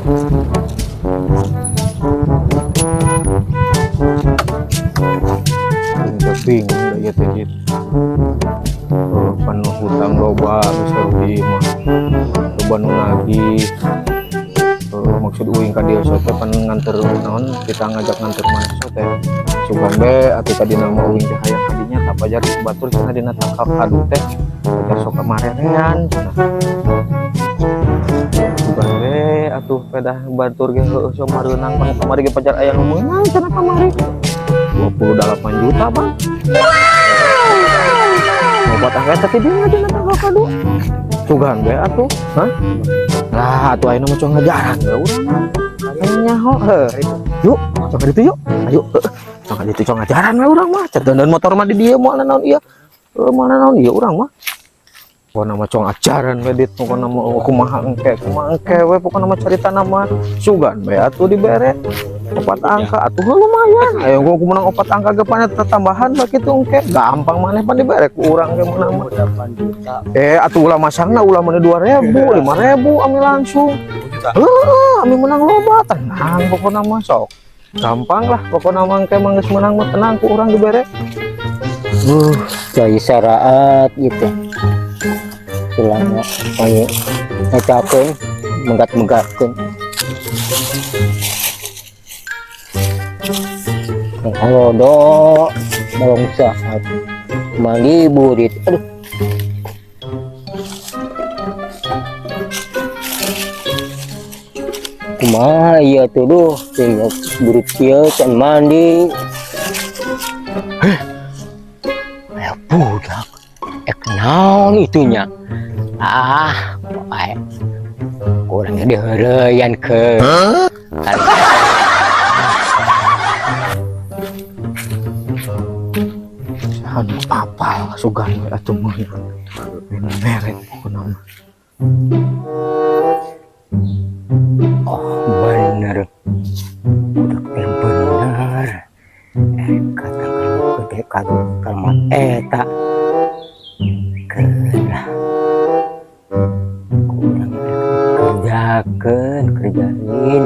Aing teh bingung da ieu teh, Dit. Oh, pan hutang loba geus rugi mah. Loba nu nagih. Oh, maksud uing ka dieu teh pan nganter naon, kita ngajak nganter maneh teh. Sugan be atuh tadi nama uing teh hayang kadinya tak pajar batur cenah dina tangkal kadu teh. Pajar sok kamarerean cenah. Sugan be atuh pedah batur ge heueuh sok mareunang pan kamari ge pajar aya nu meunang cenah kamari. 28 juta, Bang. Obat angka tapi dia dina tangkal kadu. Sugan be atuh. Hah? Lah atuh ayeuna mah cuma ngajaran we urang mah. Hayang nyaho heuh. Yuk, cong ka ditu yuk. Ayo, heuh. Cong ka ditu cong ngajaran we urang mah. Dandan motor mah di dieu moal naon ieu. Heuh, moal naon ieu urang mah. Pokona mah cong ajaran we, Dit, pokona mah kumaha engke, kumaha engke we, pokona mah carita nama sugan we atuh dibere opat angka atuh heuh lumayan. Ayo gua menang opat angka ge pan eta tambahan bakitu engke gampang maneh pan dibere ku urang ge meunang mah. 8 juta. Eh, atuh ulah masangna, ulah mana 2000, 5000 ami langsung. Juta. Heeh, ami menang loba, tenang pokona mah sok. Gampang lah pokona mah engke mah geus menang mah tenang ku urang dibere. Cai saraat gitu. Selama ayo ngecapkeun, menggat-menggatkeun. Halodo balong saat mandi burit. Aduh. Kumaha ieu tuh duh, tinggal burit kieu can mandi. Heh. Aya budak. Ek naon itunya? Ah, poe. Kurang diheureuyan ke. Anu apal sugan we atuh mah. Mere pokona mah. Oh, bener. Budak teh bener. Eh, kata gede kadu kalmat eta. Keun lah. Kurang kerjakeun, kerjain.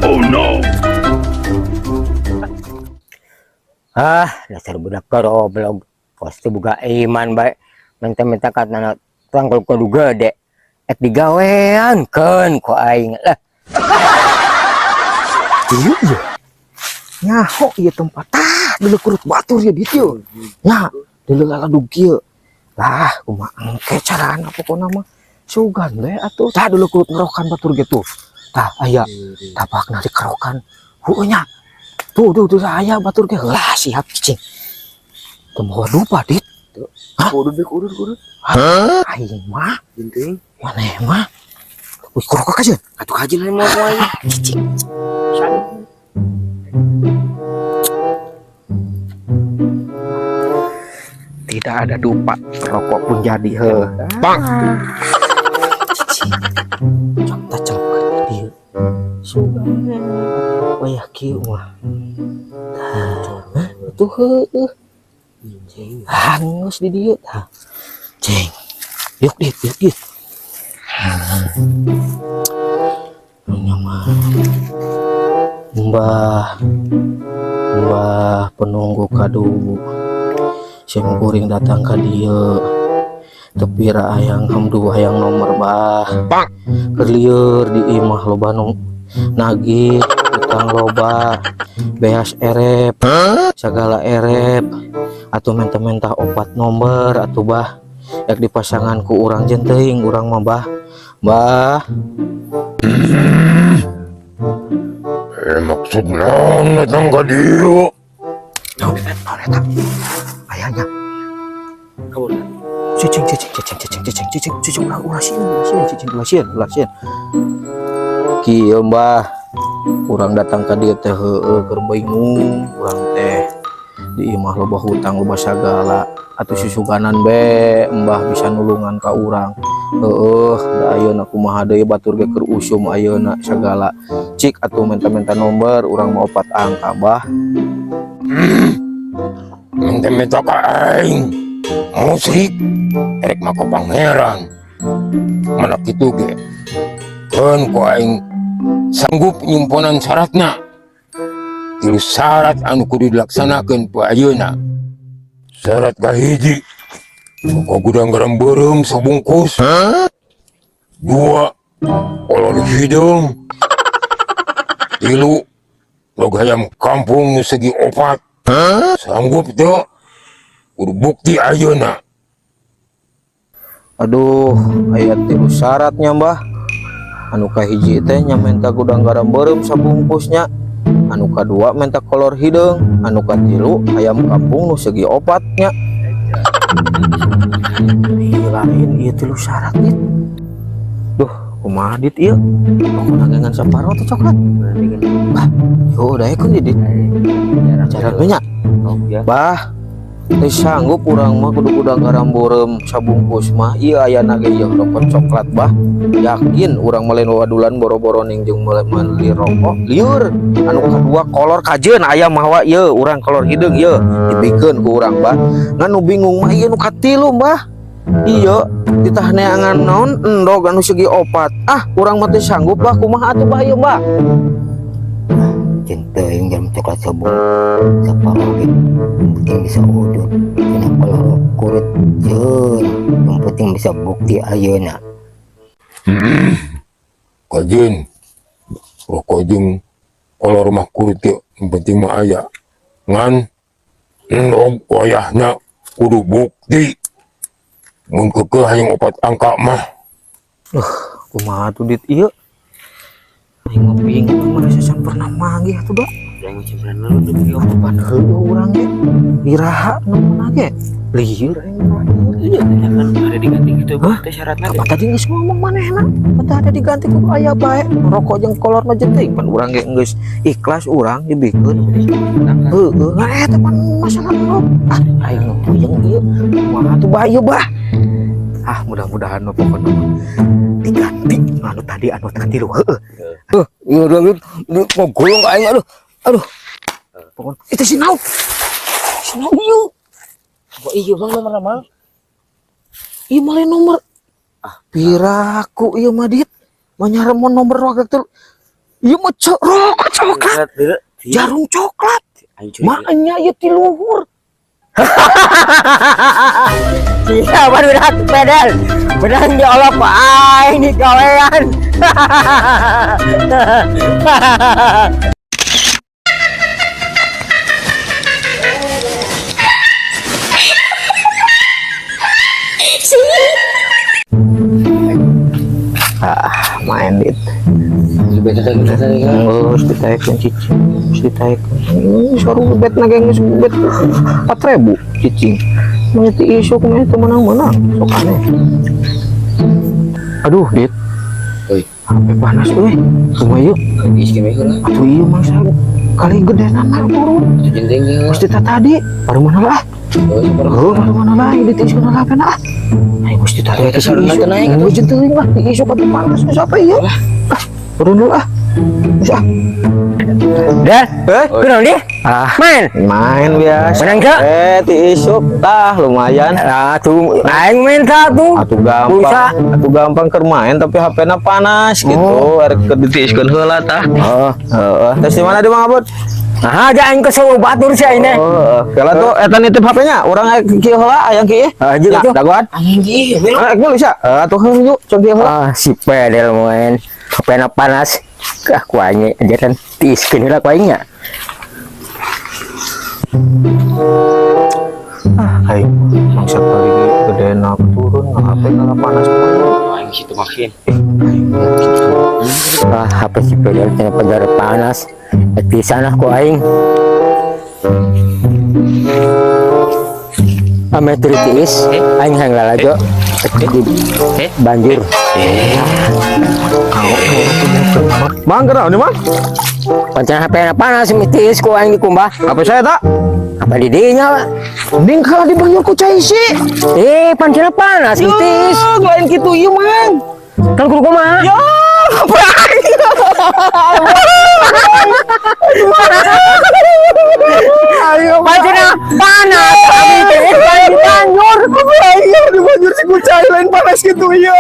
Oh no! Ah, dasar budak goblok. Pasti boga iman bae. Minta-minta katana tangkal kudu gede. Ek digawean keun ku aing lah. Ieu ieu. Nyaho ieu tempat tah deuleu kurut batur ya ditu. Nya, deuleu laladug kieu. Lah, kumaha engke carana pokona mah. Sugan we atuh. Tah deuleu kurut ngerokan batur gitu. Tah aya tapakna dikerokan. Heueuh nya. Tuh tuh tuh aya batur ge. Lah siap cicing. Teu mawa dupa, Dit. Hah? Kudu deh, kudu, kudu. Hah? Aing mah. Penting. Maneh mah. Wih, kerokok aja. Atuh kaji lain mau aing. Cicing. Tidak ada dupa, rokok pun jadi heuh. Bang. Cicing. Cok tak celupkeun di dieu. Sugan. Wayah kieu mah. Tah, itu heueuh. Hangus di dieu tah. Cing. Yuk dit, yuk dit. Nya mah. Mbah. Mbah penunggu kadu. Sim kuring datang ka dieu. Tepira hayang hamdu hayang nomor bah. Bang. Keur lieur di imah loba nu nagih utang loba beas erep segala erep atuh menta-menta opat nomor atuh bah yak dipasangan ku urang jeung teuing urang mah bah. Bah. Maksud naon datang ka dieu? Naon naon eta? Ayahnya. Kabur. Cicing cicing cicing cicing cicing cicing cicing ulah ulah sieun ulah sieun cicing ulah sieun ulah sieun. Kieu mbah, urang datang ka dieu teh heueuh keur bingung urang teh di imah loba hutang loba sagala atuh susuganan be mbah bisa nulungan ka urang. Heueuh da ayeuna kumaha deui batur ge keur usum ayeuna sagala. Cik atuh menta-menta nomor urang mah opat angka bah. Menta-menta ka aing. Musrik erek mah ka pangeran. Mana kitu ge. Keun ku aing sanggup nyimponan syaratna. Tilu syarat anu kudu dilaksanakeun poe ayeuna. Syarat kahiji, rokok Gudang Garam beureum sabungkus. Dua, kolor hideung. Tilu, log hayam kampung nu segi opat. Sanggup teu? Kudu bukti ayeuna. Aduh, aya tilu syaratnya, Mbah. Anu kahiji teh nya menta Gudang Garam beureum sabungkusnya. Anu kadua menta kolor hideung, anu katilu ayam kampung nu segi opatnya. Ieu lain ieu tilu syarat, Dit. Duh, kumaha, Dit, ieu? Pokona ngan saparo teh coklat. Bah, yo daekeun, Dit. Cara nya. Bah, teu sanggup urang mah kudu Gudang Garam beureum sabungkus mah. Ieu ayana ge ieu rokok coklat, Bah. Yakin urang mah lain wadulan boro-boro ning jeung meuli rokok. Lieur. Anu kadua kolor kajeun aya mawa ieu urang kolor hideung ieu dibikeun ku urang, Bah. Ngan nu bingung mah ieu nu katilu, Bah. Iya, ditah neangan naon endog anu segi opat. Ah, urang mah teu sanggup, Bah. Kumaha atuh, Bah, ieu, Bah? Cinta yang jam coklat sabung saparo ge, yang penting bisa udut. Cenah kolor kurut jeun, yang penting bisa bukti ayeuna. Kajeun rokok jeung kolor mah kurut ge, yang penting mah aya. Ngan endog wayahna kudu bukti. Mun keukeuh hayang opat angka mah. Kumaha tuh, Dit, ieu? Aing mah bingung, mana sacan pernah manggih atuh da. Pan heueuh urang ge. Iraha neumona ge. Lieur aing mah. Iya, kan ada diganti gitu. Hah? Teh syaratnya. Apa tadi geus ngomong manehna? Apa ada diganti kudu aya bae. Rokok jeung kolor mah teuing pan urang ge geus ikhlas urang dibikeun. Heueuh, ngan eta pan masalah endog. Ah, aing mah puyeng ieu. Kumaha tuh, Bah, ieu, Bah? Ah, mudah-mudahan mah pokona mah diganti anu tadi anu katilu heueuh. Iya, udah udah ngogolong aing, aduh. Aduh. Pokon itu si Nau. Si Nau ieu. Oh iya, Bang, nomor nama. Ieu mah lain nomor. Ah, piraku ieu mah, Dit. Manyaremon nomor rokok teh. Ieu mah rokok coklat. Jarum coklat. Makanya ieu ti luhur. Iya, baru dah pedal. Benang diolok ku aing di gawean. Ah, main, Dit. Beda tadi tadi kan. Geus ditaekeun cicing, geus ditaekeun. Geus bet na ge geus bet 4000 cicing. Mun ti isuk mah teu menang-menang, sok aneh. Aduh, Dit. Oi. HP panas euy. Kumaha ieu? Geus kene heula. Atuh ieu mangsa kali gedenan turun. Jenteng heula. Geus tadi, baru mana lah. Oh, Oh, baru mana lah, ini tiis mana lah ah. Ayo mesti tadi Ayo, ke saruna sini. teh naik, Geus teuing lah, di isuk atuh panas geus apa ieu? Ah, turun dulu ah. Geus ah. Dah, Eh, kunaon dia? ah, Main. main biasa. Menang teu? Eh, ti isuk tah lumayan. Ah, tuh aing minta tuh. Atuh gampang, atuh gampang keur main tapi HP-na panas gitu. Arek keur ditiiskeun heula tah. Oh. Heeh. Terus di mana di Mang Abud? Nah, aja aing kesel batur sih aing. Oh, heeh. Kala tuh eta nitip HP-nya, urang aya kieu heula aya kieu. Ah, jeung Ya, tuh. dagoan. Anjing ieu. Ah, ek bisa. Atuh heuh yuk, cong kieu heula. Ah, si pedel main. HP-na panas. Ah, ku aing ajaran tiiskeun heula ku aing nya. Ah, aing mangsa kali gedena turun HP ngalah panas. Aing situ makin. Ah, HP si pedel cenah pagar panas. Ek di sana ku aing. Ame teu tiis, aing hayang lalajo. Ek di banjur. Mang kenapa nih, Mang? Pancen HP na panas tiis ku aing dikumbah. HP saya tak? Apa di dinya, Pak? Mending kalau di banjur ku cai sih. Eh, pancen panas tiis. Lain gitu ieu, Mang. Kan kudu kumaha? Ya, HP aing. Ayo, pancen panas. Abi tiis banjur. Aing di banjur sih. Ku cai lain panas gitu ya.